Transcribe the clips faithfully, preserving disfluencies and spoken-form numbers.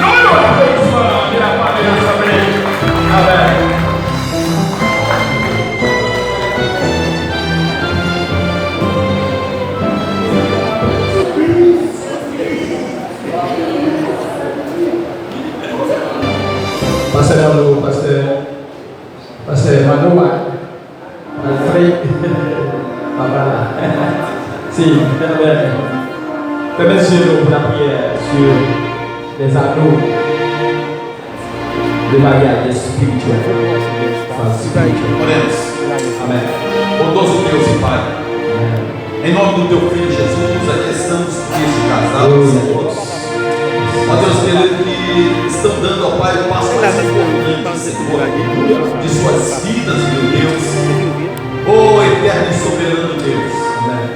Donn yon applaudissement de la part de l'Assemblée. Amen. Pastè Damlo, pastè, pastè Manoa, pral frè, papa la. Si, fèmen zye nou pou lapriyè sur les anneaux de mariage spirituel. Faz spirituel. Oremos. Amém. Bondoso Deus e Pai, em nome do Teu Filho Jesus, aqui estamos com este casal, Senhor. Ó Deus querido, que estão dando, ó Pai, o passo mais importante, Senhor, de suas vidas, meu Deus. Oh, eterno e soberano Deus.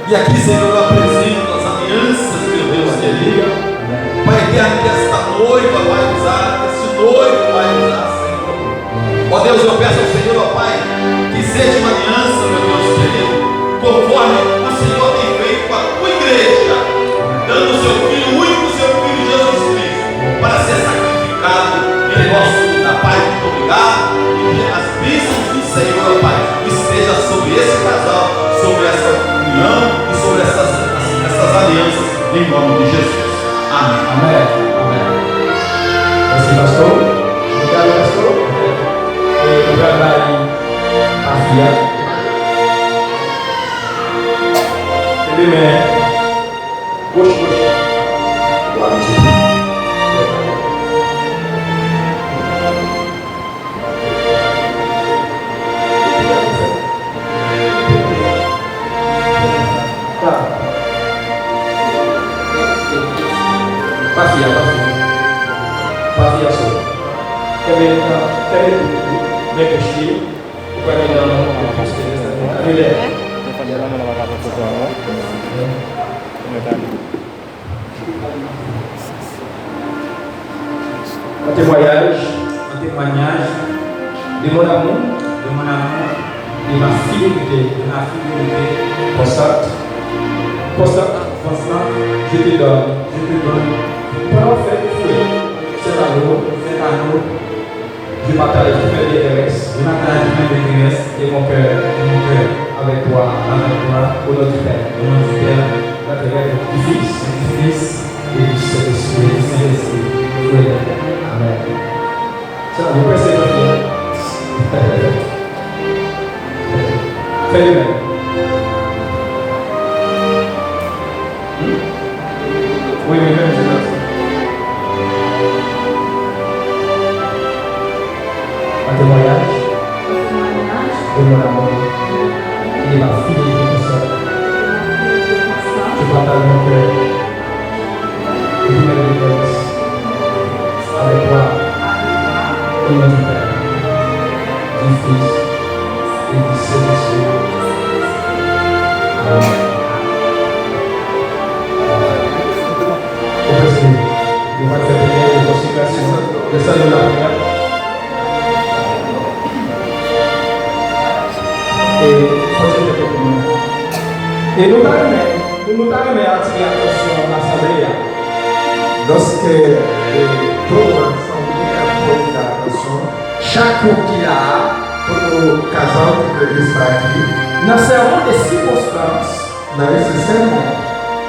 E aqui, Senhor, eu apresento as alianças, meu Deus querido. Pai eterno, que esta noiva vai usar, que esse noivo vai usar, Senhor. Ó Deus, eu peço ao Senhor, ó Pai, que seja uma aliança, meu Deus querido, conforme o Senhor tem feito com a tua igreja, dando o seu Filho, o único seu Filho, Jesus Cristo, para ser sacrificado em nosso lugar. Pai, muito obrigado, e que as bênçãos do Senhor, ó Pai, esteja sobre esse casal, sobre essa união e sobre essas, essas alianças, em nome de Jesus. Amém. Amém. Amém. Mèsi, pastè. Obrigado, pastor. E nou pral bay pa fi a. Kenbe men. Goch, goch. Dwat. Pa fi a, pa fi a. Pa fi a, sou. Kenbe, kenbe men goch li. Ou pral gen nan men goch li. Anilè. Un témoignage, un témoignage de mon amour, de mon amour, de ma fidélité, de ma fidélité. Constate, constate, constate, je te donne, je te donne. Pandan w fè fwe, sèt ano, sèt ano, je partage toutes mes détresses, je partage toutes mes détresses, et mon cœur, et mon cœur avec toi, avec toi, au nom du Père, au nom du Père, du Fils, du Fils et du Saint-Esprit, du Saint-Esprit. Amen. Sa, nou prese nan fye. Fè li menm. Hmm? Wi, wi, menm jan sa. Un témoignage de mon amour et de ma fidélité pour ça. Je partage mon cœur et toutes mes détresses avec toi, au nom du Père, du Fis, e di Sentespri. Amen. Ou prèske, nou va fè priyè de konsekrasyon. Desann nou lapriyè. E, kontinye fè pou nou. E nou ta renmen, nou, nou ta renmen atire atansyon asanble a. Lorsque eh, toda a asamblea foi da atenção, chak gwoup ki la a, todo casal que está aqui, nan sèmon de sikonstans, na esse sermão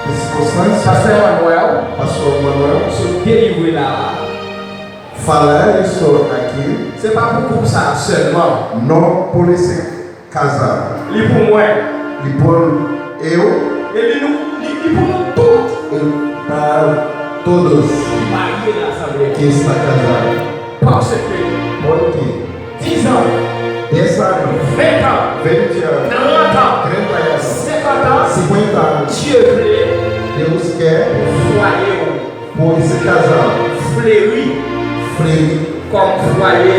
de circunstância, pastè Manuel, pastor Manuel, sot delivre la a, falar isso aqui, se pa pou gwoup sa a sèlman, não por esse casal. Li pou mwen. Li pou eu. E li nou, li, li pou nou tout. E para todos. Ki marye nan asanble a. Que está casado. Paske. Porque. Dizan. Dez anos. Ventan. Vinte anos. Tranta. Trenta anos. Senkanta. Cinquenta anos. Dye vle. Deus quer. Pou fwaye w. Pou esse casal. Fleri. Fleri. Kòm fwaye.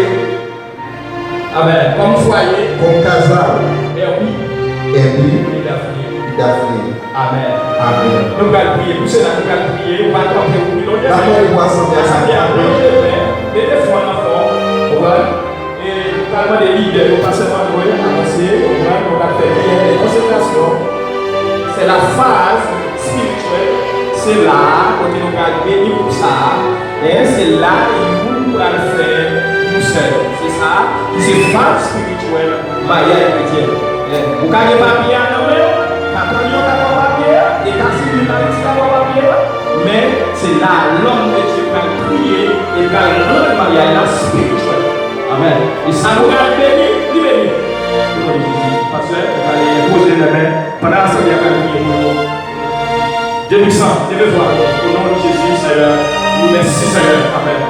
Amèn. Kòm fwaye. Como casal. Èbi. Èbi. E Dafni. E Dafni. Amèn. Amèn. Nou pral priye. Pou sila ki pral priye, ou pral kanpe ou pi lontan. Vamos orar por essa. Asanble a lonje men, mete fon nan fon. Ou konprann? E nou pral mande lidè yo, pastè Manno, avanse. Ou konprann? Nou pral fè priyè de konsekrasyon. Se la faz espirityèl, se la a kote nou pral beni gwoup sa a, men se la youn pral fè yon sèl. Se sa ki se faz espirityèl maryaj kretyen. Ou ka gen papye a nan men w, Katanyo ka ba w papye a, Etazini, Ayiti ka ba w papye a, men se la lòm de Dye pral priye e pral rann maryaj la espirityèl. Amèn. E sa nou pral beni, li beni. O non de Jezi. Pastè, ou pral poze men. Pandan asanble a pral priye pou nou. Dye pwisan, leve vwa nou. O non de Jezi, Seyè, nou di mèsi, Seyè. Amèn.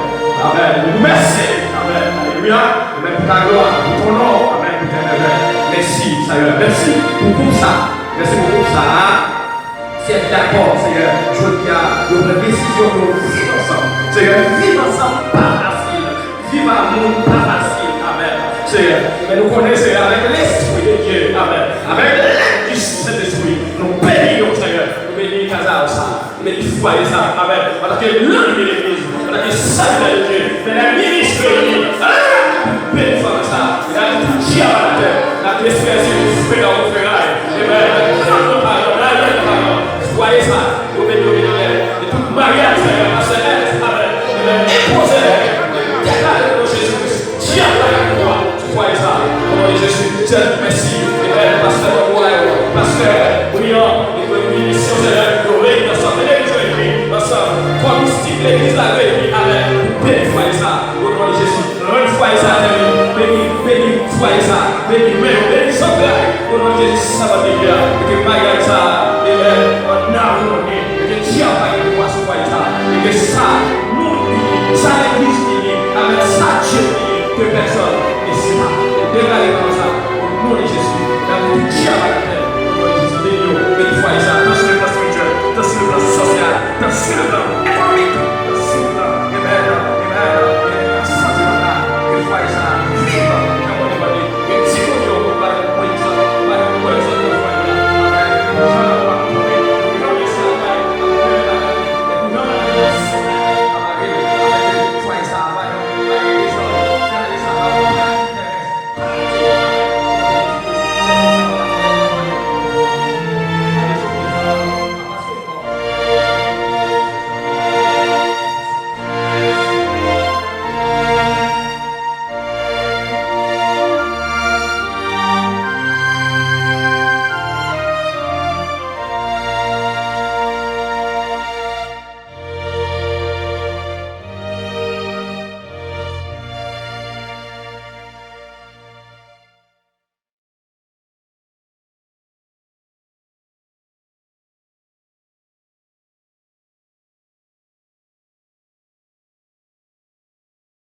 Amèn. Nou di mèsi. Amèn. Alelouya. Amèn. Pou ta glwa, pou ton non. Amèn. Pou tènèbè. Mèsi, Seyè. Mèsi pou gwoup sa. Mèsi pou gwoup sa. Sèt dakò, Seyè. Jodi a, yo pran desizyon pou yo viv ansanm. Seyè, viv ansanm pa fasil. Viv ak moun pa fasil. Amèn. Seyè, men nou konnen, Seyè, avèk Lespri de Dye, amèn, avèk lèd di Sentespri, nou beni yo, Seyè. Nou beni kazay sa. Nou beni fwaye sa. Amèn. Antanke lèd de legliz, antanke sèvitè de Dye, men nan ministri li, amèn. Beni fwaye sa. N ap di tout dyab atè. N ap di lespri ensi, fè nan ou feray. Amèn. Nan paran, nan paran. Fwaye sa. Yo beni, yo beni, amèn. E tout maryaj, Seyè, pastè Ernst, amèn. Amèn. Enpoze, deklare nan non Jezi Kris. Dyab la ka kwa sou fwaye sa. O non de Jezi, Seyè, mèsi. Amèn. Pastè Manuel, pastè Brian, e ke minisyon, Seyè, yo reyini ansanm. Legliz yo reyini ansanm. Kò mistik legliz la reyini. Amèn. Pou beni fwaye sa. O non de Jezi. Rann fwaye sa beni, beni, beni fwaye sa, beni men yo, beni zantray. O non de Jezi, sèvant de Dye a, e ke maryaj sa, amèn, an avoni, e ke dyab pa gen pouvwa sou fwaye sa, e ke sa moun ini, sa legliz ini, amèn, sa Dye ini, ke pèsòn ne si pa. E deklare kòm sa, o non de Jezi, n ap di dyab pa gen tèt, o non de Jezi, beni yo, beni fwaye sa, tan sou le plan spirityèl, tan sou le plan sosyal, tan sou le plan